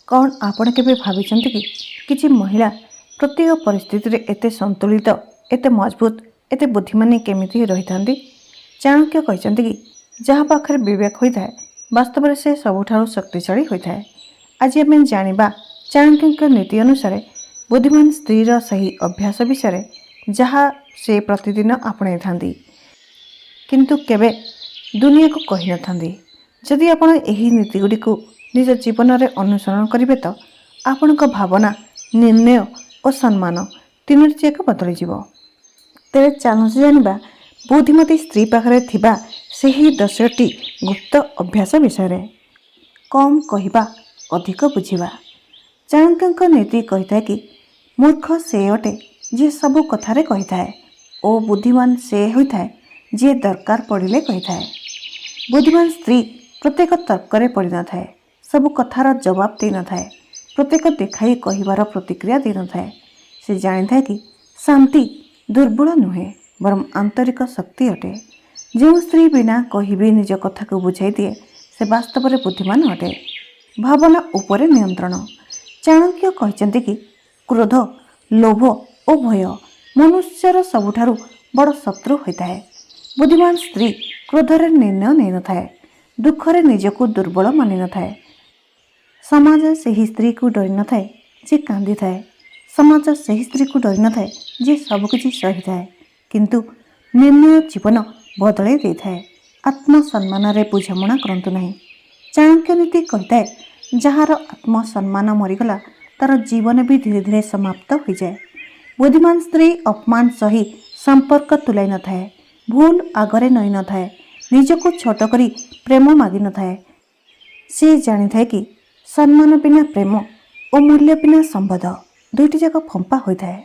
କ'ଣ ଆପଣ କେବେ ଭାବିଛନ୍ତି କି, କିଛି ମହିଳା ପ୍ରତ୍ୟେକ ପରିସ୍ଥିତିରେ ଏତେ ସନ୍ତୁଳିତ, ଏତେ ମଜବୁତ, ଏତେ ବୁଦ୍ଧିମାନୀ କେମିତି ରହିଥାନ୍ତି? ଚାଣକ୍ୟ କହିଛନ୍ତି କି, ଯାହା ପାଖରେ ବିବେକ ହୋଇଥାଏ, ବାସ୍ତବରେ ସେ ସବୁଠାରୁ ଶକ୍ତିଶାଳୀ ହୋଇଥାଏ। ଆଜି ଆମେ ଜାଣିବା ଚାଣକ୍ୟଙ୍କ ନୀତି ଅନୁସାରେ ବୁଦ୍ଧିମାନ ସ୍ତ୍ରୀର ସେହି ଅଭ୍ୟାସ ବିଷୟରେ, ଯାହା ସେ ପ୍ରତିଦିନ ଆପଣେଇଥାନ୍ତି କିନ୍ତୁ କେବେ ଦୁନିଆକୁ କହିନଥାନ୍ତି। ଯଦି ଆପଣ ଏହି ନୀତିଗୁଡ଼ିକୁ ନିଜ ଜୀବନରେ ଅନୁସରଣ କରିବେ ତ ଆପଣଙ୍କ ଭାବନା, ନିର୍ଣ୍ଣୟ ଓ ସମ୍ମାନ ତିନୋଟି ଯାକ ବଦଳିଯିବ। ତେବେ ଚାଲନ୍ତୁ ଜାଣିବା ବୁଦ୍ଧିମତୀ ସ୍ତ୍ରୀ ପାଖରେ ଥିବା ସେହି 10ଟି ଗୁପ୍ତ ଅଭ୍ୟାସ ବିଷୟରେ। କମ୍ କହିବା, ଅଧିକ ବୁଝିବା। ଚାଣକ୍ୟଙ୍କ ନୀତି କହିଥାଏ କି, ମୂର୍ଖ ସେ ଅଟେ ଯିଏ ସବୁ କଥାରେ କହିଥାଏ ଓ ବୁଦ୍ଧିମାନ ସେ ହୋଇଥାଏ ଯିଏ ଦରକାର ପଡ଼ିଲେ କହିଥାଏ। ବୁଦ୍ଧିମାନ ସ୍ତ୍ରୀ ପ୍ରତ୍ୟେକ ତର୍କରେ ପଡ଼ିନଥାଏ, ସବୁ କଥାର ଜବାବ ଦେଇନଥାଏ, ପ୍ରତ୍ୟେକ ଦେଖାଇ କହିବାର ପ୍ରତିକ୍ରିୟା ଦେଇନଥାଏ। ସେ ଜାଣିଥାଏ କି ଶାନ୍ତି ଦୁର୍ବଳ ନୁହେଁ, ବରଂ ଆନ୍ତରିକ ଶକ୍ତି ଅଟେ। ଯେଉଁ ସ୍ତ୍ରୀ ବିନା କହିବି ନିଜ କଥାକୁ ବୁଝାଇ ଦିଏ, ସେ ବାସ୍ତବରେ ବୁଦ୍ଧିମାନ ଅଟେ। ଭାବନା ଉପରେ ନିୟନ୍ତ୍ରଣ। ଚାଣକ୍ୟ କହିଛନ୍ତି କି, କ୍ରୋଧ, ଲୋଭ ଓ ଭୟ ମନୁଷ୍ୟର ସବୁଠାରୁ ବଡ଼ ଶତ୍ରୁ ହୋଇଥାଏ। ବୁଦ୍ଧିମାନ ସ୍ତ୍ରୀ କ୍ରୋଧରେ ନିର୍ଣ୍ଣୟ ନେଇନଥାଏ, ଦୁଃଖରେ ନିଜକୁ ଦୁର୍ବଳ ମାନିନଥାଏ। ସମାଜ ସେହି ସ୍ତ୍ରୀକୁ ଡରିନଥାଏ ଯିଏ କାନ୍ଦିଥାଏ। ସମାଜ ସେହି ସ୍ତ୍ରୀକୁ ଡରିନଥାଏ ଯିଏ ସବୁକିଛି ସହିଥାଏ, କିନ୍ତୁ ନିର୍ଣ୍ଣୟ ଜୀବନ ବଦଳାଇ ଦେଇଥାଏ। ଆତ୍ମସମ୍ମାନରେ ବୁଝାମଣା କରନ୍ତୁ ନାହିଁ। ଚାଣକ୍ୟ ନୀତି କହିଥାଏ, ଯାହାର ଆତ୍ମସମ୍ମାନ ମରିଗଲା, ତା'ର ଜୀବନ ବି ଧୀରେ ଧୀରେ ସମାପ୍ତ ହୋଇଯାଏ। ବୁଦ୍ଧିମାନ ସ୍ତ୍ରୀ ଅପମାନ ସହି ସମ୍ପର୍କ ତୁଲାଇ ନଥାଏ, ଭୁଲ ଆଗରେ ନଇନଥାଏ, ନିଜକୁ ଛୋଟ କରି ପ୍ରେମ ମାଗିନଥାଏ। ସେ ଜାଣିଥାଏ କି ସମ୍ମାନ ବିନା ପ୍ରେମ ଓ ମୂଲ୍ୟ ବିନା ସମ୍ବନ୍ଧ ଦୁଇଟି ଯାକ ଫମ୍ପା ହୋଇଥାଏ।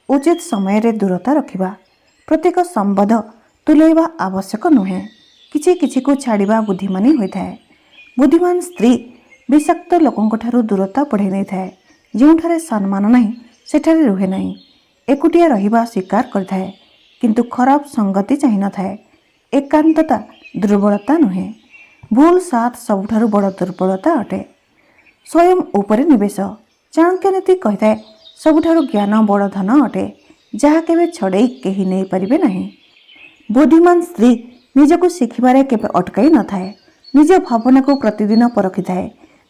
ଉଚିତ ସମୟରେ ଦୂରତା ରଖିବା। ପ୍ରତ୍ୟେକ ସମ୍ବନ୍ଧ ତୁଲାଇବା ଆବଶ୍ୟକ ନୁହେଁ। କିଛି କିଛିକୁ ଛାଡ଼ିବା ବୁଦ୍ଧିମାନୀ ହୋଇଥାଏ। ବୁଦ୍ଧିମାନ ସ୍ତ୍ରୀ ବିଷାକ୍ତ ଲୋକଙ୍କଠାରୁ ଦୂରତା ବଢ଼ାଇ ନେଇଥାଏ। ଯେଉଁଠାରେ ସମ୍ମାନ ନାହିଁ, ସେଠାରେ ରୁହେ ନାହିଁ। ଏକୁଟିଆ ରହିବା ସ୍ୱୀକାର କରିଥାଏ, କିନ୍ତୁ ଖରାପ ସଙ୍ଗତି ଚାହିଁନଥାଏ। ଏକାନ୍ତତା ଦୁର୍ବଳତା ନୁହେଁ, ଭୁଲ ସାଥ ସବୁଠାରୁ ବଡ଼ ଦୁର୍ବଳତା ଅଟେ। ସ୍ୱୟଂ ଉପରେ ନିବେଶ। ଚାଣକ୍ୟ ନୀତି କହିଥାଏ, ସବୁଠାରୁ ଜ୍ଞାନ ବଡ଼ ଧନ ଅଟେ, ଯାହା କେବେ ଛଡ଼େଇ କେହି ନେଇପାରିବେ ନାହିଁ। ବୁଦ୍ଧିମାନ ସ୍ତ୍ରୀ ନିଜକୁ ଶିଖିବାରେ କେବେ ଅଟକାଇ ନଥାଏ। ନିଜ ଭାବନାକୁ ପ୍ରତିଦିନ ପରଖିଥାଏ।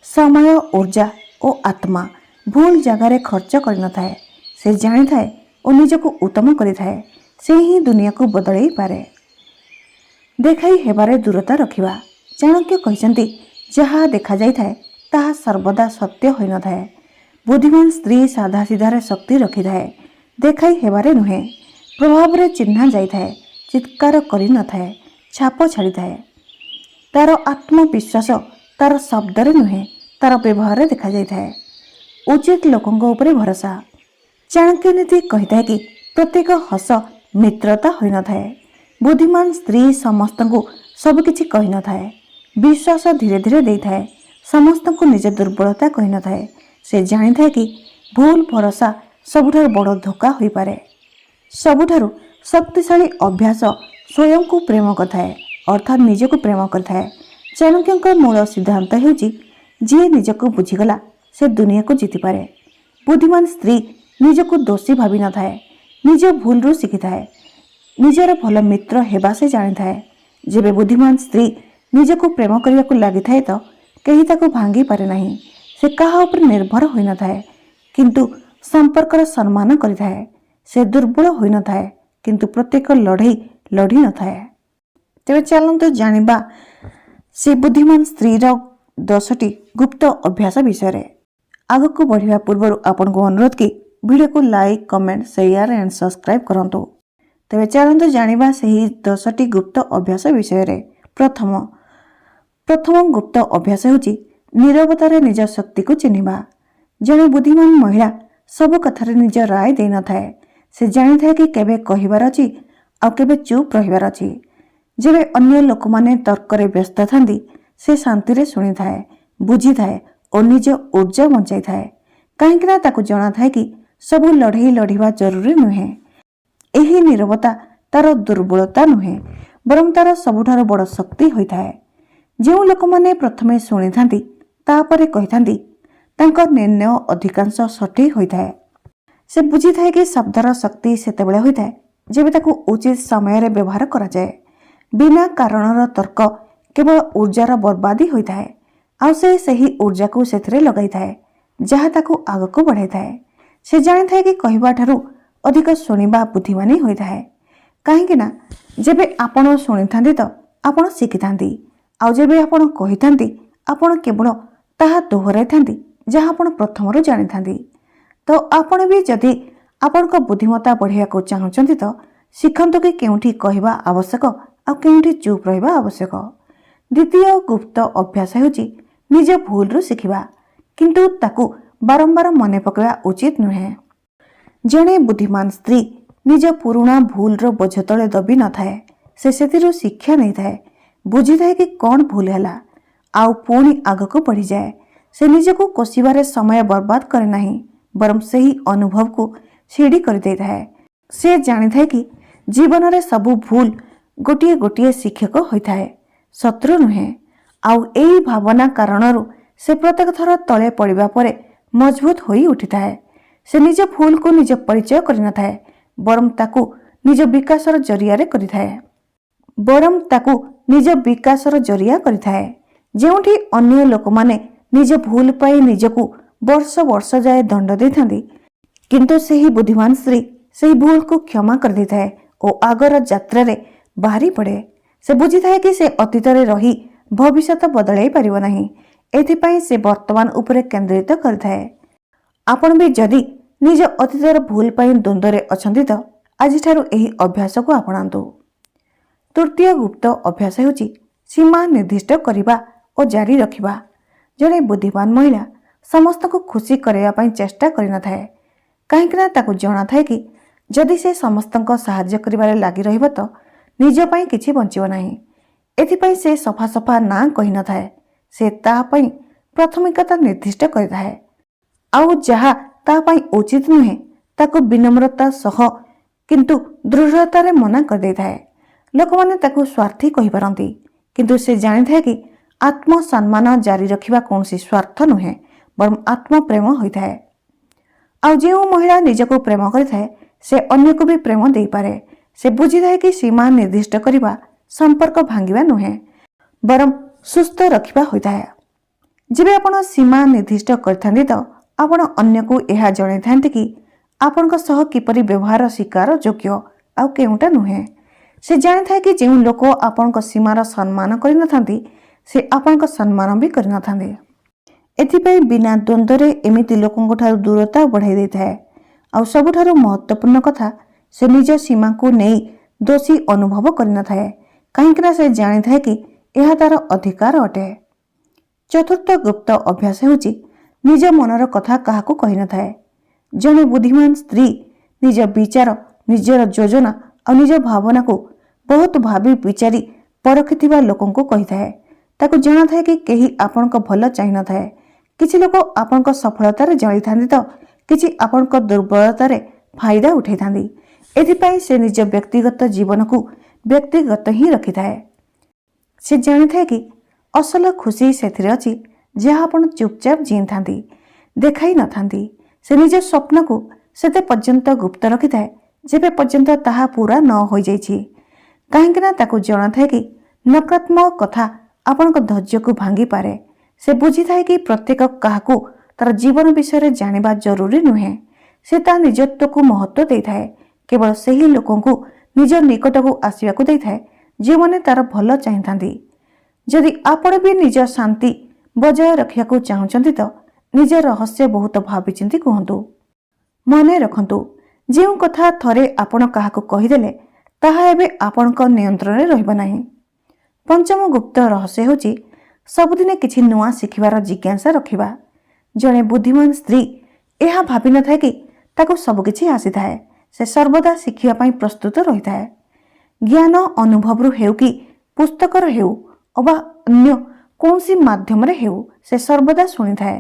ସମୟ, ଉର୍ଜା ଓ ଆତ୍ମା ଭୁଲ ଜାଗାରେ ଖର୍ଚ୍ଚ କରିନଥାଏ। ସେ ଜାଣିଥାଏ ଓ ନିଜକୁ ଉତ୍ତମ କରିଥାଏ। ସେ ହିଁ ଦୁନିଆକୁ ବଦଳାଇ ପାରେ। ଦେଖାଇ ହେବାରେ ଦୂରତା ରଖିବା। ଚାଣକ୍ୟ କହିଛନ୍ତି, ଯାହା ଦେଖାଯାଇଥାଏ ତାହା ସର୍ବଦା ସତ୍ୟ ହୋଇନଥାଏ। ବୁଦ୍ଧିମାନ ସ୍ତ୍ରୀ ସାଧା ସିଧାରେ ଶକ୍ତି ରଖିଥାଏ, ଦେଖାଇ ହେବାରେ ନୁହେଁ। ପ୍ରଭାବରେ ଚିହ୍ନା ଯାଇଥାଏ, ଚିତ୍କାର କରିନଥାଏ, ଛାପ ଛାଡ଼ିଥାଏ। ତାର ଆତ୍ମବିଶ୍ୱାସ ତାର ଶବ୍ଦରେ ନୁହେଁ, ତାର ବ୍ୟବହାରରେ ଦେଖାଯାଇଥାଏ। ଉଚିତ ଲୋକଙ୍କ ଉପରେ ଭରସା। ଚାଣକ୍ୟ ନୀତି କହିଥାଏ କି, ପ୍ରତ୍ୟେକ ହସ ମିତ୍ରତା ହୋଇନଥାଏ। ବୁଦ୍ଧିମାନ ସ୍ତ୍ରୀ ସମସ୍ତଙ୍କୁ ସବୁକିଛି କହିନଥାଏ, ବିଶ୍ୱାସ ଧୀରେ ଧୀରେ ଦେଇଥାଏ। ସମସ୍ତଙ୍କୁ ନିଜ ଦୁର୍ବଳତା କହିନଥାଏ। ସେ ଜାଣିଥାଏ କି ଭୁଲ ଭରସା ସବୁଠାରୁ ବଡ଼ ଧୋକା ହୋଇପାରେ। ସବୁଠାରୁ ଶକ୍ତିଶାଳୀ ଅଭ୍ୟାସ ସ୍ୱୟଂକୁ ପ୍ରେମ କରିଥାଏ, ଅର୍ଥାତ୍ ନିଜକୁ ପ୍ରେମ କରିଥାଏ। ଚାଣକ୍ୟଙ୍କ ମୂଳ ସିଦ୍ଧାନ୍ତ ହେଉଛି, ଯିଏ ନିଜକୁ ବୁଝିଗଲା, ସେ ଦୁନିଆକୁ ଜିତିପାରେ। ବୁଦ୍ଧିମାନ ସ୍ତ୍ରୀ ନିଜକୁ ଦୋଷୀ ଭାବିନଥାଏ, ନିଜ ଭୁଲରୁ ଶିଖିଥାଏ। ନିଜର ଭଲ ମିତ୍ର ହେବା ସେ ଜାଣିଥାଏ। ଯେବେ ବୁଦ୍ଧିମାନ ସ୍ତ୍ରୀ ନିଜକୁ ପ୍ରେମ କରିବାକୁ ଲାଗିଥାଏ ତ କେହି ତାକୁ ଭାଙ୍ଗି ପାରେ ନାହିଁ। ସେ କାହା ଉପରେ ନିର୍ଭର ହୋଇନଥାଏ, କିନ୍ତୁ ସମ୍ପର୍କର ସମ୍ମାନ କରିଥାଏ। ସେ ଦୁର୍ବଳ ହୋଇନଥାଏ, କିନ୍ତୁ ପ୍ରତ୍ୟେକ ଲଢ଼େଇ ଲଢ଼ି ନଥାଏ। ତେବେ ଚାଲନ୍ତୁ ଜାଣିବା ସେ ବୁଦ୍ଧିମାନ ସ୍ତ୍ରୀର 10ଟି ଗୁପ୍ତ ଅଭ୍ୟାସ ବିଷୟରେ। ଆଗକୁ ବଢ଼ିବା ପୂର୍ବରୁ ଆପଣଙ୍କୁ ଅନୁରୋଧ କି ଭିଡ଼ିଓକୁ like, comment, share and subscribe କରନ୍ତୁ। ତେବେ ଚାଲନ୍ତୁ ଜାଣିବା ସେହି 10ଟି ଗୁପ୍ତ ଅଭ୍ୟାସ ବିଷୟରେ। ପ୍ରଥମ ଗୁପ୍ତ ଅଭ୍ୟାସ ହେଉଛି ନୀରବତାରେ ନିଜ ଶକ୍ତିକୁ ଚିହ୍ନିବା। ଜଣେ ବୁଦ୍ଧିମାନ ମହିଳା ସବୁ କଥାରେ ନିଜ ରାୟ ଦେଇନଥାଏ। ସେ ଜାଣିଥାଏ କି କେବେ କହିବାର ଅଛି ଆଉ କେବେ ଚୁପ୍ ରହିବାର ଅଛି। ଯେବେ ଅନ୍ୟ ଲୋକମାନେ ତର୍କରେ ବ୍ୟସ୍ତ ଥାନ୍ତି, ସେ ଶାନ୍ତିରେ ଶୁଣିଥାଏ, ବୁଝିଥାଏ ଓ ନିଜ ଉର୍ଜା ବଞ୍ଚାଇଥାଏ। କାହିଁକିନା ତାକୁ ଜଣାଥାଏ କି ସବୁ ଲଢ଼େଇ ଲଢ଼ିବା ଜରୁରୀ ନୁହେଁ। ଏହି ନୀରବତା ତାର ଦୁର୍ବଳତା ନୁହେଁ, ବରଂ ତାର ସବୁଠାରୁ ବଡ଼ ଶକ୍ତି ହୋଇଥାଏ। ଯେଉଁ ଲୋକମାନେ ପ୍ରଥମେ ଶୁଣିଥାନ୍ତି, ତାପରେ କହିଥାନ୍ତି, ତାଙ୍କ ନିର୍ଣ୍ଣୟ ଅଧିକାଂଶ ସଠିକ୍ ହୋଇଥାଏ। ସେ ବୁଝିଥାଏ କି ଶବ୍ଦର ଶକ୍ତି ସେତେବେଳେ ହୋଇଥାଏ, ଯେବେ ତାକୁ ଉଚିତ ସମୟରେ ବ୍ୟବହାର କରାଯାଏ। ବିନା କାରଣର ତର୍କ କେବଳ ଉର୍ଜାର ବର୍ବାଦୀ ହୋଇଥାଏ। ଆଉ ସେ ସେହି ଉର୍ଜାକୁ ସେଥିରେ ଲଗାଇଥାଏ, ଯାହା ତାକୁ ଆଗକୁ ବଢ଼ାଇଥାଏ। ସେ ଜାଣିଥାଏ କି କହିବା ଠାରୁ ଅଧିକ ଶୁଣିବା ବୁଦ୍ଧିମାନୀ ହୋଇଥାଏ, କାହିଁକି ନା ଯେବେ ଆପଣ ଶୁଣିଥାନ୍ତି ତ ଆପଣ ଶିଖିଥାନ୍ତି, ଆଉ ଯେବେ ଆପଣ କହିଥାନ୍ତି, ଆପଣ କେବଳ ତାହା ଦୋହରାଇଥାନ୍ତି ଯାହା ଆପଣ ପ୍ରଥମରୁ ଜାଣିଥାନ୍ତି। ତ ଆପଣ ବି ଯଦି ଆପଣଙ୍କ ବୁଦ୍ଧିମତ୍ତା ବଢ଼ାଇବାକୁ ଚାହୁଁଛନ୍ତି ତ ଶିଖନ୍ତୁ କି କେଉଁଠି କହିବା ଆବଶ୍ୟକ ଆଉ କେଉଁଠି ଚୁପ୍ ରହିବା ଆବଶ୍ୟକ। ଦ୍ୱିତୀୟ ଗୁପ୍ତ ଅଭ୍ୟାସ ହେଉଛି ନିଜ ଭୁଲରୁ ଶିଖିବା, କିନ୍ତୁ ତାକୁ ବାରମ୍ବାର ମନେ ପକାଇବା ଉଚିତ ନୁହେଁ। ଜଣେ ବୁଦ୍ଧିମାନ ସ୍ତ୍ରୀ ନିଜ ପୁରୁଣା ଭୁଲର ବୋଝ ତଳେ ଦବି ନଥାଏ। ସେ ସେଥିରୁ ଶିକ୍ଷା ନେଇଥାଏ, ବୁଝିଥାଏ କି କ'ଣ ଭୁଲ ହେଲା ଆଉ ପୁଣି ଆଗକୁ ବଢ଼ିଯାଏ। ସେ ନିଜକୁ କୋଷିବାରେ ସମୟ ବର୍ବାଦ କରେ ନାହିଁ, ବରଂ ସେହି ଅନୁଭବକୁ ସିଡ଼ି କରିଦେଇଥାଏ। ସେ ଜାଣିଥାଏ କି ଜୀବନରେ ସବୁ ଭୁଲ ଗୋଟିଏ ଗୋଟିଏ ଶିକ୍ଷକ ହୋଇଥାଏ, ଶତ୍ରୁ ନୁହେଁ। ଆଉ ଏଇ ଭାବନା କାରଣରୁ ସେ ପ୍ରତ୍ୟେକ ଥର ତଳେ ପଡ଼ିବା ପରେ ମଜବୁତ ହୋଇ ଉଠିଥାଏ। ସେ ନିଜ ଭୁଲକୁ ନିଜ ପରିଚୟ କରିନଥାଏ, ବରଂ ତାକୁ ନିଜ ବିକାଶର ଜରିଆରେ କରିଥାଏ, ବରଂ ତାକୁ ନିଜ ବିକାଶର ଜରିଆ କରିଥାଏ। ଯେଉଁଠି ଅନ୍ୟ ଲୋକମାନେ ନିଜ ଭୁଲ ପାଇଁ ନିଜକୁ ବର୍ଷ ବର୍ଷ ଯାଏ ଦଣ୍ଡ ଦେଇଥାନ୍ତି, କିନ୍ତୁ ସେହି ବୁଦ୍ଧିମାନ ସ୍ତ୍ରୀ ସେହି ଭୁଲକୁ କ୍ଷମା କରିଦେଇଥାଏ ଓ ଆଗର ଯାତ୍ରାରେ ବାହାରି ପଡ଼େ। ସେ ବୁଝିଥାଏ କି ସେ ଅତୀତରେ ରହି ଭବିଷ୍ୟତ ବଦଳାଇ ପାରିବ ନାହିଁ। ଏଥିପାଇଁ ସେ ବର୍ତ୍ତମାନ ଉପରେ କେନ୍ଦ୍ରିତ କରିଥାଏ। ଆପଣ ବି ଯଦି ନିଜ ଅତୀତର ଭୁଲ ପାଇଁ ଦ୍ୱନ୍ଦ୍ୱରେ ଅଛନ୍ତି ତ ଆଜିଠାରୁ ଏହି ଅଭ୍ୟାସକୁ ଆପଣାନ୍ତୁ। ତୃତୀୟ ଗୁପ୍ତ ଅଭ୍ୟାସ ହେଉଛି ସୀମା ନିର୍ଦ୍ଦିଷ୍ଟ କରିବା ଓ ଜାରି ରଖିବା। ଜଣେ ବୁଦ୍ଧିମାନ ମହିଳା ସମସ୍ତଙ୍କୁ ଖୁସି କରାଇବା ପାଇଁ ଚେଷ୍ଟା କରିନଥାଏ, କାହିଁକିନା ତାକୁ ଜଣାଥାଏ କି ଯଦି ସେ ସମସ୍ତଙ୍କ ସାହାଯ୍ୟ କରିବାରେ ଲାଗି ରହିବ ତ ନିଜ ପାଇଁ କିଛି ବଞ୍ଚିବ ନାହିଁ। ଏଥିପାଇଁ ସେ ସଫା ସଫା ନା କହିନଥାଏ। ସେ ତା ପାଇଁ ପ୍ରାଥମିକତା ନିର୍ଦ୍ଦିଷ୍ଟ କରିଥାଏ, ଆଉ ଯାହା ତା ପାଇଁ ଉଚିତ ନୁହେଁ, ତାକୁ ବିନମ୍ରତା ସହ କିନ୍ତୁ ଦୃଢ଼ତାରେ ମନା କରିଦେଇଥାଏ। ଲୋକମାନେ ତାକୁ ସ୍ୱାର୍ଥୀ କହିପାରନ୍ତି, କିନ୍ତୁ ସେ ଜାଣିଥାଏ କି ଆତ୍ମସମ୍ମାନ ଜାରି ରଖିବା କୌଣସି ସ୍ୱାର୍ଥ ନୁହେଁ, ବରଂ ଆତ୍ମପ୍ରେମ ହୋଇଥାଏ। ଆଉ ଯେଉଁ ମହିଳା ନିଜକୁ ପ୍ରେମ କରିଥାଏ, ସେ ଅନ୍ୟକୁ ବି ପ୍ରେମ ଦେଇପାରେ। ସେ ବୁଝିଥାଏ କି ସୀମା ନିର୍ଦ୍ଦିଷ୍ଟ କରିବା ସମ୍ପର୍କ ଭାଙ୍ଗିବା ନୁହେଁ, ବରଂ ସୁସ୍ଥ ରଖିବା ହୋଇଥାଏ। ଯେବେ ଆପଣ ସୀମା ନିର୍ଦ୍ଦିଷ୍ଟ କରିଥାନ୍ତି ତ ଆପଣ ଅନ୍ୟକୁ ଏହା ଜଣାଇଥାନ୍ତି କି ଆପଣଙ୍କ ସହ କିପରି ବ୍ୟବହାର ସ୍ୱୀକାର ଯୋଗ୍ୟ ଆଉ କେଉଁଟା ନୁହେଁ। ସେ ଜାଣିଥାଏ କି ଯେଉଁ ଲୋକ ଆପଣଙ୍କ ସୀମାର ସମ୍ମାନ କରିନଥାନ୍ତି, ସେ ଆପଣଙ୍କ ସମ୍ମାନ ବି କରିନଥାନ୍ତି। ଏଥିପାଇଁ ବିନା ଦ୍ୱନ୍ଦ୍ୱରେ ଏମିତି ଲୋକଙ୍କ ଠାରୁ ଦୂରତା ବଢ଼ାଇ ଦେଇଥାଏ। ଆଉ ସବୁଠାରୁ ମହତ୍ତ୍ୱପୂର୍ଣ୍ଣ କଥା, ସେ ନିଜ ସୀମାକୁ ନେଇ ଦୋଷୀ ଅନୁଭବ କରିନଥାଏ, କାହିଁକିନା ସେ ଜାଣିଥାଏ କି ଏହା ତାର ଅଧିକାର ଅଟେ। ଚତୁର୍ଥ ଗୁପ୍ତ ଅଭ୍ୟାସ ହେଉଛି ନିଜ ମନର କଥା କାହାକୁ କହିନଥାଏ। ଜଣେ ବୁଦ୍ଧିମାନ ସ୍ତ୍ରୀ ନିଜ ବିଚାର, ନିଜର ଯୋଜନା ଆଉ ନିଜ ଭାବନାକୁ ବହୁତ ଭାବି ବିଚାରି ପରଖିଥିବା ଲୋକଙ୍କୁ କହିଥାଏ। ତାକୁ ଜଣାଥାଏ କି କେହି ଆପଣଙ୍କ ଭଲ ଚାହିଁନଥାଏ। କିଛି ଲୋକ ଆପଣଙ୍କ ସଫଳତାରେ ଜଳିଥାନ୍ତି ତ କିଛି ଆପଣଙ୍କ ଦୁର୍ବଳତାରେ ଫାଇଦା ଉଠାଇଥାନ୍ତି। ଏଥିପାଇଁ ସେ ନିଜ ବ୍ୟକ୍ତିଗତ ଜୀବନକୁ ବ୍ୟକ୍ତିଗତ ହିଁ ରଖିଥାଏ। ସେ ଜାଣିଥାଏ କି ଅସଲ ଖୁସି ସେଥିରେ ଅଛି, ଯାହା ଆପଣ ଚୁପଚାପ ଜିଇଁଥାନ୍ତି, ଦେଖାଇ ନଥାନ୍ତି। ସେ ନିଜ ସ୍ୱପ୍ନକୁ ସେତେ ପର୍ଯ୍ୟନ୍ତ ଗୁପ୍ତ ରଖିଥାଏ, ଯେବେ ପର୍ଯ୍ୟନ୍ତ ତାହା ପୁରା ନ ହୋଇଯାଇଛି, କାହିଁକିନା ତାକୁ ଜଣାଥାଏ କି ନକାରାତ୍ମକ କଥା ଆପଣଙ୍କ ଧୈର୍ଯ୍ୟକୁ ଭାଙ୍ଗିପାରେ। ସେ ବୁଝିଥାଏ କି ପ୍ରତ୍ୟେକ କାହାକୁ ତାର ଜୀବନ ବିଷୟରେ ଜାଣିବା ଜରୁରୀ ନୁହେଁ। ସେ ତା ନିଜତ୍ୱକୁ ମହତ୍ତ୍ୱ ଦେଇଥାଏ। କେବଳ ସେହି ଲୋକଙ୍କୁ ନିଜ ନିକଟକୁ ଆସିବାକୁ ଦେଇଥାଏ, ଯେଉଁମାନେ ତାର ଭଲ ଚାହିଁଥାନ୍ତି। ଯଦି ଆପଣ ବି ନିଜ ଶାନ୍ତି ବଜାୟ ରଖିବାକୁ ଚାହୁଁଛନ୍ତି ତ ନିଜ ରହସ୍ୟ ବହୁତ ଭାବିଚିନ୍ତି କୁହନ୍ତୁ। ମନେ ରଖନ୍ତୁ, ଯେଉଁ କଥା ଥରେ ଆପଣ କାହାକୁ କହିଦେଲେ, ତାହା ଏବେ ଆପଣଙ୍କ ନିୟନ୍ତ୍ରଣରେ ରହିବ ନାହିଁ। ପଞ୍ଚମ ଗୁପ୍ତ ରହସ୍ୟ ହେଉଛି ସବୁଦିନେ କିଛି ନୂଆ ଶିଖିବାର ଜିଜ୍ଞାସା ରଖିବା। ଜଣେ ବୁଦ୍ଧିମାନ ସ୍ତ୍ରୀ ଏହା ଭାବିନଥାଏ କି ତାକୁ ସବୁକିଛି ଆସିଥାଏ। ସେ ସର୍ବଦା ଶିଖିବା ପାଇଁ ପ୍ରସ୍ତୁତ ରହିଥାଏ। ଜ୍ଞାନ ଅନୁଭବରୁ ହେଉ କି ପୁସ୍ତକର ହେଉ ଅବା ଅନ୍ୟ କୌଣସି ମାଧ୍ୟମରେ ହେଉ, ସେ ସର୍ବଦା ଶୁଣିଥାଏ।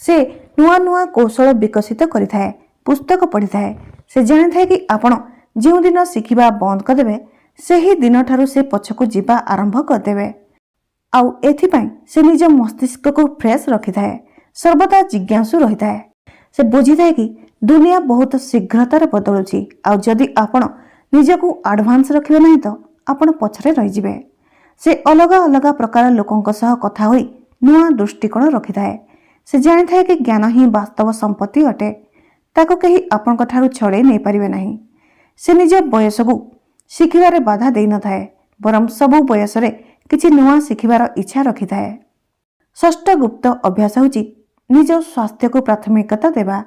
ସେ ନୂଆ ନୂଆ କୌଶଳ ବିକଶିତ କରିଥାଏ, ପୁସ୍ତକ ପଢ଼ିଥାଏ। ସେ ଜାଣିଥାଏ କି ଆପଣ ଯେଉଁଦିନ ଶିଖିବା ବନ୍ଦ କରିଦେବେ, ସେହି ଦିନଠାରୁ ସେ ପଛକୁ ଯିବା ଆରମ୍ଭ କରିଦେବେ। ଆଉ ଏଥିପାଇଁ ସେ ନିଜ ମସ୍ତିଷ୍କକୁ ଫ୍ରେଶ୍ ରଖିଥାଏ। ସର୍ବଦା ଜିଜ୍ଞାସୁ ରହିଥାଏ। ସେ ବୁଝିଥାଏ କି ଦୁନିଆ ବହୁତ ଶୀଘ୍ରତାରେ ବଦଳୁଛି, ଆଉ ଯଦି ଆପଣ ନିଜକୁ ଆଡଭାନ୍ସ ରଖିବେ ନାହିଁ ତ ଆପଣ ପଛରେ ରହିଯିବେ। ସେ ଅଲଗା ଅଲଗା ପ୍ରକାର ଲୋକଙ୍କ ସହ କଥା ହୋଇ ନୂଆ ଦୃଷ୍ଟିକୋଣ ରଖିଥାଏ। ସେ ଜାଣିଥାଏ କି ଜ୍ଞାନ ହିଁ ବାସ୍ତବ ସମ୍ପତ୍ତି ଅଟେ, ତାକୁ କେହି ଆପଣଙ୍କ ଠାରୁ ଛଡ଼େଇ ନେଇପାରିବେ ନାହିଁ। ସେ ନିଜ ବୟସକୁ ଶିଖିବାରେ ବାଧା ଦେଇନଥାଏ, ବରଂ ସବୁ ବୟସରେ କିଛି ନୂଆ ଶିଖିବାର ଇଚ୍ଛା ରଖିଥାଏ। ଷଷ୍ଠ ଗୁପ୍ତ ଅଭ୍ୟାସ ହେଉଛି ନିଜ ସ୍ୱାସ୍ଥ୍ୟକୁ ପ୍ରାଥମିକତା ଦେବା।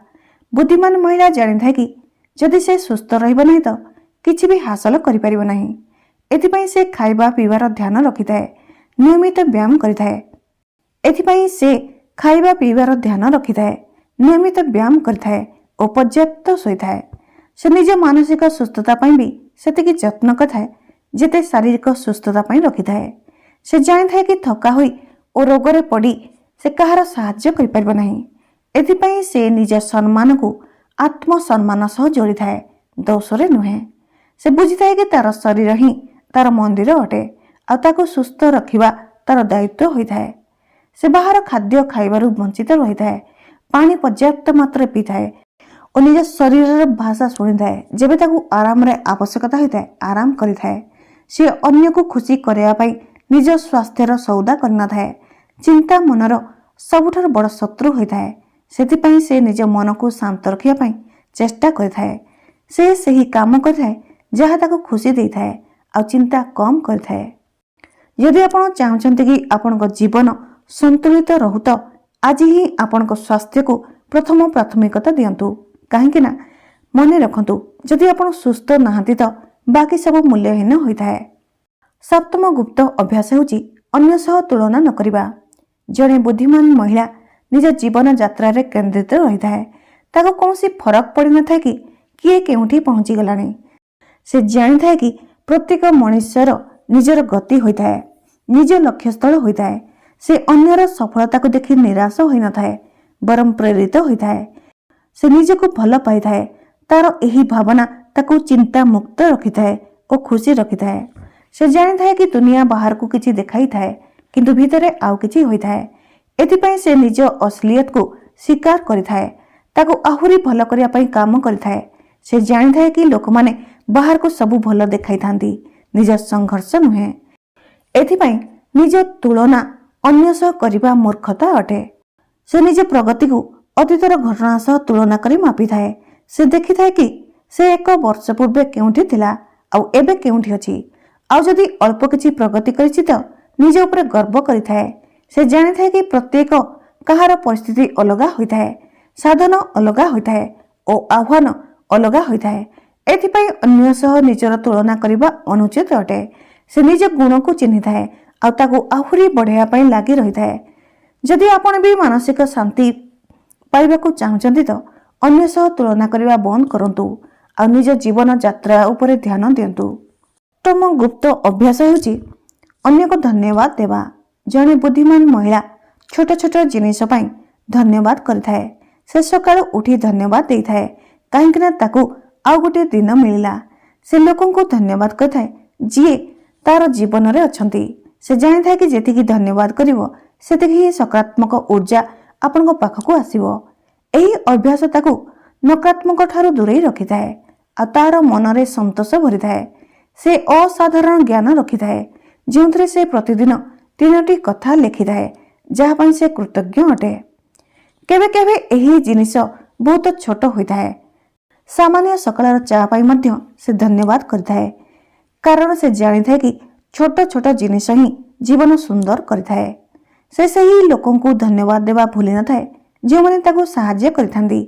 ବୁଦ୍ଧିମାନ ମହିଳା ଜାଣିଥାଏ କି ଯଦି ସେ ସୁସ୍ଥ ରହିବ ନାହିଁ ତ କିଛି ବି ହାସଲ କରିପାରିବ ନାହିଁ। ଏଥିପାଇଁ ସେ ଖାଇବା ପିଇବାର ଧ୍ୟାନ ରଖିଥାଏ, ନିୟମିତ ବ୍ୟାୟାମ କରିଥାଏ। ଏଥିପାଇଁ ସେ ଖାଇବା ପିଇବାର ଧ୍ୟାନ ରଖିଥାଏ, ନିୟମିତ ବ୍ୟାୟାମ କରିଥାଏ ଓ ପର୍ଯ୍ୟାପ୍ତ ଶୋଇଥାଏ। ସେ ନିଜ ମାନସିକ ସୁସ୍ଥତା ପାଇଁ ବି ସେତିକି ଯତ୍ନ କରିଥାଏ, ଯେତେ ଶାରୀରିକ ସୁସ୍ଥତା ପାଇଁ ରଖିଥାଏ। ସେ ଜାଣିଥାଏ କି ଥକା ହୋଇ ଓ ରୋଗରେ ପଡ଼ି ସେ କାହାର ସାହାଯ୍ୟ କରିପାରିବ ନାହିଁ। ଏଥିପାଇଁ ସେ ନିଜ ସମ୍ମାନକୁ ଆତ୍ମସମ୍ମାନ ସହ ଯୋଡ଼ିଥାଏ, ଦୋଷରେ ନୁହେଁ। ସେ ବୁଝିଥାଏ କି ତାର ଶରୀର ହିଁ ତାର ମନ୍ଦିର ଅଟେ ଆଉ ତାକୁ ସୁସ୍ଥ ରଖିବା ତାର ଦାୟିତ୍ୱ ହୋଇଥାଏ। ସେ ବାହାର ଖାଦ୍ୟ ଖାଇବାରୁ ବଞ୍ଚିତ ରହିଥାଏ, ପାଣି ପର୍ଯ୍ୟାପ୍ତ ମାତ୍ରାରେ ପିଇଥାଏ ଓ ନିଜ ଶରୀରର ଭାଷା ଶୁଣିଥାଏ। ଯେବେ ତାକୁ ଆରାମରେ ଆବଶ୍ୟକତା ହୋଇଥାଏ, ଆରାମ କରିଥାଏ। ସେ ଅନ୍ୟକୁ ଖୁସି କରିବା ପାଇଁ ନିଜ ସ୍ୱାସ୍ଥ୍ୟର ସଉଦା କରିନଥାଏ। ଚିନ୍ତା ମନର ସବୁଠାରୁ ବଡ଼ ଶତ୍ରୁ ହୋଇଥାଏ। ସେଥିପାଇଁ ସେ ନିଜ ମନକୁ ଶାନ୍ତ ରଖିବା ପାଇଁ ଚେଷ୍ଟା କରିଥାଏ। ସେ ସେହି କାମ କରିଥାଏ ଯାହା ତାକୁ ଖୁସି ଦେଇଥାଏ ଆଉ ଚିନ୍ତା କମ୍ କରିଥାଏ। ଯଦି ଆପଣ ଚାହୁଁଛନ୍ତି କି ଆପଣଙ୍କ ଜୀବନ ସନ୍ତୁଳିତ ରହୁ, ତ ଆଜି ହିଁ ଆପଣଙ୍କ ସ୍ୱାସ୍ଥ୍ୟକୁ ପ୍ରଥମ ପ୍ରାଥମିକତା ଦିଅନ୍ତୁ। କାହିଁକି ନା ମନେ ରଖନ୍ତୁ, ଯଦି ଆପଣ ସୁସ୍ଥ ନାହାନ୍ତି ତ ବାକି ସବୁ ମୂଲ୍ୟହୀନ ହୋଇଥାଏ। ସପ୍ତମ ଗୁପ୍ତ ଅଭ୍ୟାସ ହେଉଛି ଅନ୍ୟ ସହ ତୁଳନା ନ କରିବା। ଜଣେ ବୁଦ୍ଧିମାନ ମହିଳା ନିଜ ଜୀବନ ଯାତ୍ରାରେ କେନ୍ଦ୍ରିତ ରହିଥାଏ। ତାକୁ କୌଣସି ଫରକ ପଡ଼ିନଥାଏ କି କିଏ କେଉଁଠି ପହଞ୍ଚିଗଲାଣି। ସେ ଜାଣିଥାଏ କି ପ୍ରତ୍ୟେକ ମଣିଷର ନିଜର ଗତି ହୋଇଥାଏ, ନିଜ ଲକ୍ଷ୍ୟସ୍ଥଳ ହୋଇଥାଏ। ସେ ଅନ୍ୟର ସଫଳତାକୁ ଦେଖି ନିରାଶ ହୋଇନଥାଏ, ବରଂ ପ୍ରେରିତ ହୋଇଥାଏ। ସେ ନିଜକୁ ଭଲ ପାଇଥାଏ। ତାର ଏହି ଭାବନା ତାକୁ ଚିନ୍ତାମୁକ୍ତ ରଖିଥାଏ ଓ ଖୁସି ରଖିଥାଏ। ସେ ଜାଣିଥାଏ କି ଦୁନିଆ ବାହାରକୁ କିଛି ଦେଖାଇଥାଏ, କିନ୍ତୁ ଭିତରେ ଆଉ କିଛି ହୋଇଥାଏ। ଏଥିପାଇଁ ସେ ନିଜ ଅସଲିୟତକୁ ସ୍ୱୀକାର କରିଥାଏ, ତାକୁ ଆହୁରି ଭଲ କରିବା ପାଇଁ କାମ କରିଥାଏ। ସେ ଜାଣିଥାଏ କି ଲୋକମାନେ ବାହାରକୁ ସବୁ ଭଲ ଦେଖାଇଥାନ୍ତି, ନିଜ ସଂଘର୍ଷ ନୁହେଁ। ଏଥିପାଇଁ ନିଜ ତୁଳନା ଅନ୍ୟ ସହ କରିବା ମୂର୍ଖତା ଅଟେ। ସେ ନିଜ ପ୍ରଗତିକୁ ଅତୀତର ଘଟଣା ସହ ତୁଳନା କରି ମାପିଥାଏ। ସେ ଦେଖିଥାଏ କି ସେ ଏକ ବର୍ଷ ପୂର୍ବେ କେଉଁଠି ଥିଲା ଆଉ ଏବେ କେଉଁଠି ଅଛି, ଆଉ ଯଦି ଅଳ୍ପ କିଛି ପ୍ରଗତି କରିଛି ତ ନିଜ ଉପରେ ଗର୍ବ କରିଥାଏ। ସେ ଜାଣିଥାଏ କି ପ୍ରତ୍ୟେକ କାହାର ପରିସ୍ଥିତି ଅଲଗା ହୋଇଥାଏ, ସାଧନ ଅଲଗା ହୋଇଥାଏ ଓ ଆହ୍ୱାନ ଅଲଗା ହୋଇଥାଏ। ଏଥିପାଇଁ ଅନ୍ୟ ସହ ନିଜର ତୁଳନା କରିବା ଅନୁଚିତ ଅଟେ। ସେ ନିଜ ଗୁଣକୁ ଚିହ୍ନିଥାଏ ଆଉ ତାକୁ ଆହୁରି ବଢ଼ାଇବା ପାଇଁ ଲାଗି ରହିଥାଏ। ଯଦି ଆପଣ ବି ମାନସିକ ଶାନ୍ତି ପାଇବାକୁ ଚାହୁଁଛନ୍ତି ତ ଅନ୍ୟ ସହ ତୁଳନା କରିବା ବନ୍ଦ କରନ୍ତୁ ଆଉ ନିଜ ଜୀବନ ଯାତ୍ରା ଉପରେ ଧ୍ୟାନ ଦିଅନ୍ତୁ। ଅଷ୍ଟମ ଗୁପ୍ତ ଅଭ୍ୟାସ ହେଉଛି ଅନ୍ୟକୁ ଧନ୍ୟବାଦ ଦେବା। ଜଣେ ବୁଦ୍ଧିମାନ ମହିଳା ଛୋଟ ଛୋଟ ଜିନିଷ ପାଇଁ ଧନ୍ୟବାଦ କରିଥାଏ। ସେ ସକାଳୁ ଉଠି ଧନ୍ୟବାଦ ଦେଇଥାଏ, କାହିଁକିନା ତାକୁ ଆଉ ଗୋଟିଏ ଦିନ ମିଳିଲା। ସେ ଲୋକଙ୍କୁ ଧନ୍ୟବାଦ କରିଥାଏ ଯିଏ ତାର ଜୀବନରେ ଅଛନ୍ତି। ସେ ଜାଣିଥାଏ କି ଯେତିକି ଧନ୍ୟବାଦ କରିବ, ସେତିକି ହିଁ ସକାରାତ୍ମକ ଉର୍ଜା ଆପଣଙ୍କ ପାଖକୁ ଆସିବ। ଏହି ଅଭ୍ୟାସ ତାକୁ ନକାରାତ୍ମକ ଠାରୁ ଦୂରେଇ ରଖିଥାଏ ଆଉ ତାର ମନରେ ସନ୍ତୋଷ ଭରିଥାଏ। ସେ ଅସାଧାରଣ ଜ୍ଞାନ ରଖିଥାଏ, ଯେଉଁଥିରେ ସେ ପ୍ରତିଦିନ ତିନୋଟି କଥା ଲେଖିଥାଏ ଯାହା ପାଇଁ ସେ କୃତଜ୍ଞ ଅଟେ। କେବେ କେବେ ଏହି ଜିନିଷ ବହୁତ ଛୋଟ ହୋଇଥାଏ। ସାମାନ୍ୟ ସକାଳର ଚା ପାଇଁ ମଧ୍ୟ ସେ ଧନ୍ୟବାଦ କରିଥାଏ, କାରଣ ସେ ଜାଣିଥାଏ କି ଛୋଟ ଛୋଟ ଜିନିଷ ହିଁ ଜୀବନ ସୁନ୍ଦର କରିଥାଏ। ସେ ସେହି ଲୋକଙ୍କୁ ଧନ୍ୟବାଦ ଦେବା ଭୁଲି ନଥାଏ ଯେଉଁମାନେ ତାକୁ ସାହାଯ୍ୟ କରିଥାନ୍ତି,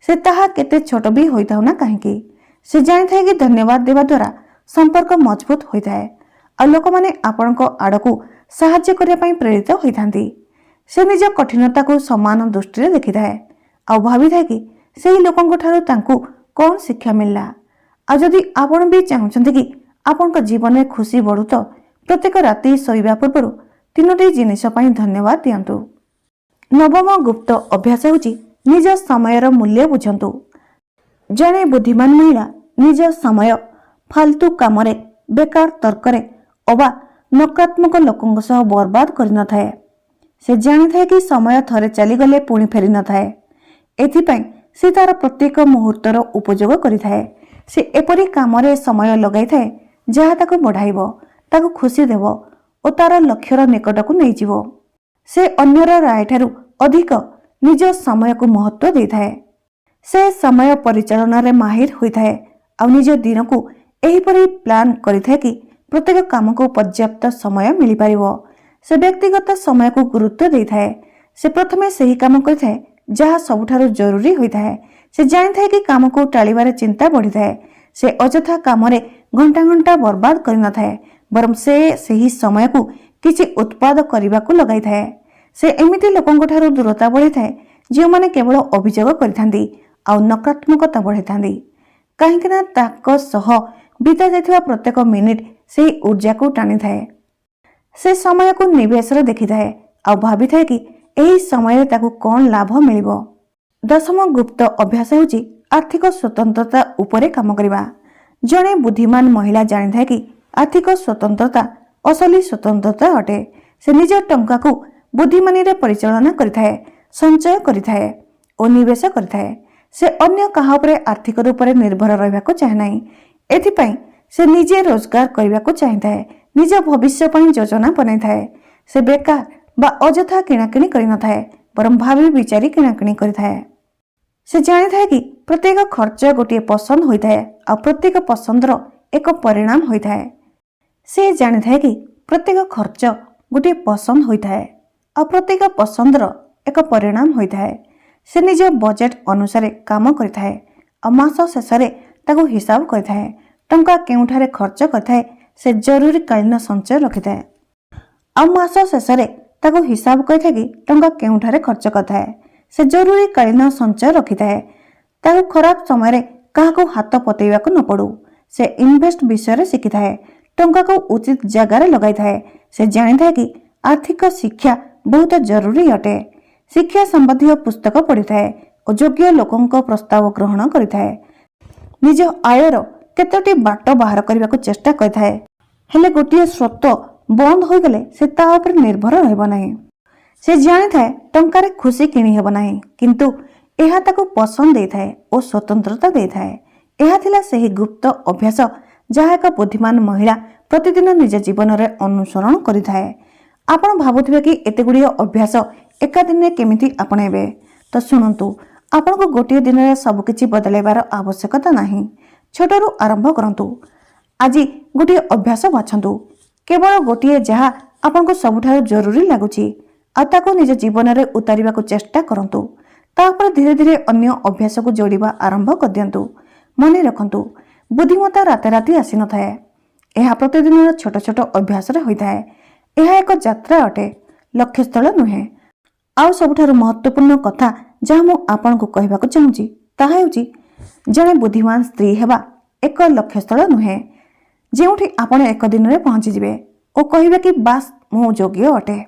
ସେ ତାହା କେତେ ଛୋଟ ବି ହୋଇଥାଉ ନା କାହିଁକି। ସେ ଜାଣିଥାଏ କି ଧନ୍ୟବାଦ ଦେବା ଦ୍ୱାରା ସମ୍ପର୍କ ମଜବୁତ ହୋଇଥାଏ ଆଉ ଲୋକମାନେ ଆପଣଙ୍କ ଆଡ଼କୁ ସାହାଯ୍ୟ କରିବା ପାଇଁ ପ୍ରେରିତ ହୋଇଥାନ୍ତି। ସେ ନିଜ କଠିନତାକୁ ସମାନ ଦୃଷ୍ଟିରେ ଦେଖିଥାଏ ଆଉ ଭାବିଥାଏ କି ସେହି ଲୋକଙ୍କ ଠାରୁ ତାଙ୍କୁ କ'ଣ ଶିକ୍ଷା ମିଳିଲା। ଆଉ ଯଦି ଆପଣ ବି ଚାହୁଁଛନ୍ତି କି ଆପଣଙ୍କ ଜୀବନରେ ଖୁସି ବଢ଼ୁ, ତ ପ୍ରତ୍ୟେକ ରାତି ଶୋଇବା ପୂର୍ବରୁ ତିନୋଟି ଜିନିଷ ପାଇଁ ଧନ୍ୟବାଦ ଦିଅନ୍ତୁ। ନବମ ଗୁପ୍ତ ଅଭ୍ୟାସ ହେଉଛି ନିଜ ସମୟର ମୂଲ୍ୟ ବୁଝନ୍ତୁ। ଜଣେ ବୁଦ୍ଧିମାନ ମହିଳା ନିଜ ସମୟ ଫାଲତୁ କାମରେ, ବେକାର ତର୍କରେ ଅବା ନକାରାତ୍ମକ ଲୋକଙ୍କ ସହ ବର୍ବାଦ କରିନଥାଏ। ସେ ଜାଣିଥାଏ କି ସମୟ ଥରେ ଚାଲିଗଲେ ପୁଣି ଫେରି ନଥାଏ। ଏଥିପାଇଁ ସେ ତାର ପ୍ରତ୍ୟେକ ମୁହୂର୍ତ୍ତର ଉପଯୋଗ କରିଥାଏ। ସେ ଏପରି କାମରେ ସମୟ ଲଗାଇଥାଏ ଯାହା ତାକୁ ବଢ଼ାଇବ, ତାକୁ ଖୁସି ଦେବ ଓ ତାର ଲକ୍ଷ୍ୟର ନିକଟକୁ ନେଇଯିବ। ସେ ଅନ୍ୟର ରାୟଠାରୁ ଅଧିକ ନିଜ ସମୟକୁ ମହତ୍ତ୍ୱ ଦେଇଥାଏ। ସେ ସମୟ ପରିଚାଳନାରେ ମାହିର ହୋଇଥାଏ ଆଉ ନିଜ ଦିନକୁ ଏହିପରି ପ୍ଲାନ୍ କରିଥାଏ କି ପ୍ରତ୍ୟେକ କାମକୁ ପର୍ଯ୍ୟାପ୍ତ ସମୟ ମିଳିପାରିବ। ସେ ବ୍ୟକ୍ତିଗତ ସମୟକୁ ଗୁରୁତ୍ୱ ଦେଇଥାଏ। ସେ ପ୍ରଥମେ ସେହି କାମ କରିଥାଏ ଯାହା ସବୁଠାରୁ ଜରୁରୀ ହୋଇଥାଏ। ସେ ଜାଣିଥାଏ କି କାମକୁ ଟାଳିବାରେ ଚିନ୍ତା ବଢ଼ିଥାଏ। ସେ ଅଯଥା କାମରେ ଘଣ୍ଟା ଘଣ୍ଟା ବର୍ବାଦ କରିନଥାଏ, ବରଂ ସେ ସେହି ସମୟକୁ କିଛି ଉତ୍ପାଦ କରିବାକୁ ଲଗାଇଥାଏ। ସେ ଏମିତି ଲୋକଙ୍କ ଠାରୁ ଦୂରତା ବଢ଼ାଇଥାଏ ଯେଉଁମାନେ କେବଳ ଅଭିଯୋଗ କରିଥାନ୍ତି ଆଉ ନକାରାତ୍ମକତା ବଢ଼ାଇଥାନ୍ତି, କାହିଁକିନା ତାଙ୍କ ସହ ବିତା ଯାଇଥିବା ପ୍ରତ୍ୟେକ ମିନିଟ୍ ସେହି ଉର୍ଜାକୁ ଟାଣିଥାଏ। ସେ ସମୟକୁ ନିବେଶରେ ଦେଖିଥାଏ ଆଉ ଭାବିଥାଏ କି ଏହି ସମୟରେ ତାକୁ କ'ଣ ଲାଭ ମିଳିବ। ଦଶମ ଗୁପ୍ତ ଅଭ୍ୟାସ ହେଉଛି ଆର୍ଥିକ ସ୍ୱତନ୍ତ୍ରତା ଉପରେ କାମ କରିବା। ଜଣେ ବୁଦ୍ଧିମାନ ମହିଳା ଜାଣିଥାଏ କି ଆର୍ଥିକ ସ୍ୱତନ୍ତ୍ରତା ଅସଲି ସ୍ୱତନ୍ତ୍ରତା ଅଟେ। ସେ ନିଜ ଟଙ୍କାକୁ ବୁଦ୍ଧିମାନୀରେ ପରିଚାଳନା କରିଥାଏ, ସଞ୍ଚୟ କରିଥାଏ ଓ ନିବେଶ କରିଥାଏ। ସେ ଅନ୍ୟ କାହା ଉପରେ ଆର୍ଥିକ ରୂପରେ ନିର୍ଭର ରହିବାକୁ ଚାହେଁ ନାହିଁ। ଏଥିପାଇଁ ସେ ନିଜେ ରୋଜଗାର କରିବାକୁ ଚାହିଁଥାଏ, ନିଜ ଭବିଷ୍ୟ ପାଇଁ ଯୋଜନା ବନାଇଥାଏ। ସେ ବେକାର ବା ଅଯଥା କିଣାକିଣି କରିନଥାଏ, ବରଂ ଭାବି ବିଚାରି କିଣାକିଣି କରିଥାଏ। ସେ ଜାଣିଥାଏ କି ପ୍ରତ୍ୟେକ ଖର୍ଚ୍ଚ ଗୋଟିଏ ପସନ୍ଦ ହୋଇଥାଏ ଆଉ ପ୍ରତ୍ୟେକ ପସନ୍ଦର ଏକ ପରିଣାମ ହୋଇଥାଏ। ସେ ଜାଣିଥାଏ କି ପ୍ରତ୍ୟେକ ଖର୍ଚ୍ଚ ଗୋଟିଏ ପସନ୍ଦ ହୋଇଥାଏ ଆଉ ପ୍ରତ୍ୟେକ ପସନ୍ଦର ଏକ ପରିଣାମ ହୋଇଥାଏ। ସେ ନିଜ ବଜେଟ୍ ଅନୁସାରେ କାମ କରିଥାଏ ଆଉ ମାସ ଶେଷରେ ତାକୁ ହିସାବ କରିଥାଏ। ଟଙ୍କା କେଉଁଠାରେ ଖର୍ଚ୍ଚ କରିଥାଏ। ସେ ଜରୁରୀକାଳୀନ ସଞ୍ଚୟ ରଖିଥାଏ ଆଉ ମାସ ଶେଷରେ ତାକୁ ହିସାବ କରିଥାଏ କି ଟଙ୍କା କେଉଁଠାରେ ଖର୍ଚ୍ଚ କରିଥାଏ। ସେ ଜରୁରୀକାଳୀନ ସଞ୍ଚୟ ରଖିଥାଏ, ତାକୁ ଖରାପ ସମୟରେ କାହାକୁ ହାତ ପତେଇବାକୁ ନ ପଡ଼ୁ। ସେ ଇନଭେଷ୍ଟ ବିଷୟରେ ଶିଖିଥାଏ, ଟଙ୍କାକୁ ଉଚିତ ଜାଗାରେ ଲଗାଇଥାଏ। ସେ ଜାଣିଥାଏ କି ଆର୍ଥିକ ଶିକ୍ଷା ବହୁତ ଜରୁରୀ ଅଟେ। ଶିକ୍ଷା ସମ୍ବନ୍ଧୀୟ ପୁସ୍ତକ ପଢ଼ିଥାଏ ଓ ଯୋଗ୍ୟ ଲୋକଙ୍କ ପ୍ରସ୍ତାବ ଗ୍ରହଣ କରିଥାଏ। ନିଜ ଆୟର କେତୋଟି ବାଟ ବାହାର କରିବାକୁ ଚେଷ୍ଟା କରିଥାଏ। ହେଲେ ଗୋଟିଏ ସ୍ରୋତ ବନ୍ଦ ହୋଇଗଲେ ସେ ତା ଉପରେ ନିର୍ଭର ରହିବ ନାହିଁ। ସେ ଜାଣିଥାଏ ଟଙ୍କାରେ ଖୁସି କିଣି ହେବ ନାହିଁ, କିନ୍ତୁ ଏହା ତାକୁ ପସନ୍ଦ ଦେଇଥାଏ ଓ ସ୍ୱତନ୍ତ୍ରତା ଦେଇଥାଏ। ଏହା ଥିଲା ସେହି ଗୁପ୍ତ ଅଭ୍ୟାସ ଯାହା ଏକ ବୁଦ୍ଧିମାନ ମହିଳା ପ୍ରତିଦିନ ନିଜ ଜୀବନରେ ଅନୁସରଣ କରିଥାଏ। ଆପଣ ଭାବୁଥିବେ କି ଏତେ ଗୁଡ଼ିଏ ଅଭ୍ୟାସ ଏକା ଦିନରେ କେମିତି ଆପଣେଇବେ? ତ ଶୁଣନ୍ତୁ, ଆପଣଙ୍କୁ ଗୋଟିଏ ଦିନରେ ସବୁକିଛି ବଦଳାଇବାର ଆବଶ୍ୟକତା ନାହିଁ। ଛୋଟରୁ ଆରମ୍ଭ କରନ୍ତୁ। ଆଜି ଗୋଟିଏ ଅଭ୍ୟାସ ବାଛନ୍ତୁ, କେବଳ ଗୋଟିଏ, ଯାହା ଆପଣଙ୍କୁ ସବୁଠାରୁ ଜରୁରୀ ଲାଗୁଛି ଆଉ ତାକୁ ନିଜ ଜୀବନରେ ଉତାରିବାକୁ ଚେଷ୍ଟା କରନ୍ତୁ। ତାପରେ ଧୀରେ ଧୀରେ ଅନ୍ୟ ଅଭ୍ୟାସକୁ ଯୋଡ଼ିବା ଆରମ୍ଭ କରିଦିଅନ୍ତୁ। ମନେ ରଖନ୍ତୁ, ବୁଦ୍ଧିମତ୍ତା ରାତାରାତି ଆସିନଥାଏ। ଏହା ପ୍ରତିଦିନର ଛୋଟ ଛୋଟ ଅଭ୍ୟାସରେ ହୋଇଥାଏ। ଏହା ଏକ ଯାତ୍ରା ଅଟେ, ଲକ୍ଷ୍ୟସ୍ଥଳ ନୁହେଁ। ଆଉ ସବୁଠାରୁ ମହତ୍ତ୍ୱପୂର୍ଣ୍ଣ କଥା ଯାହା ମୁଁ ଆପଣଙ୍କୁ କହିବାକୁ ଚାହୁଁଛି, ତାହା ହେଉଛି ଜଣେ ବୁଦ୍ଧିମାନ ସ୍ତ୍ରୀ ହେବା ଏକ ଲକ୍ଷ୍ୟସ୍ଥଳ ନୁହେଁ, ଯେଉଁଠି ଆପଣ ଏକ ଦିନରେ ପହଞ୍ଚିଯିବେ ଓ କହିବେ କି ବାସ୍, ମୁଁ ଯୋଗ୍ୟ ଅଟେ।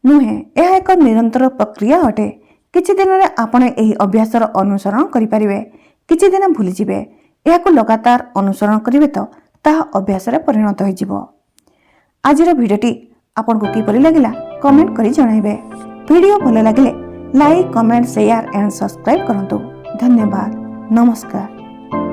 ନୁହେଁ, ଏହା ଏକ ନିରନ୍ତର ପ୍ରକ୍ରିୟା ଅଟେ। କିଛି ଦିନରେ ଆପଣ ଏହି ଅଭ୍ୟାସର ଅନୁସରଣ କରିପାରିବେ, କିଛି ଦିନ ଭୁଲିଯିବେ। ଏହାକୁ ଲଗାତାର ଅନୁସରଣ କରିବେ ତ ତାହା ଅଭ୍ୟାସରେ ପରିଣତ ହୋଇଯିବ। ଆଜିର ଭିଡ଼ିଓଟି ଆପଣଙ୍କୁ କିପରି ଲାଗିଲା, କମେଣ୍ଟ କରି ଜଣାଇବେ। ଭିଡ଼ିଓ ଭଲ ଲାଗିଲେ like, comment, share and subscribe କରନ୍ତୁ। ଧନ୍ୟବାଦ, ନମସ୍କାର।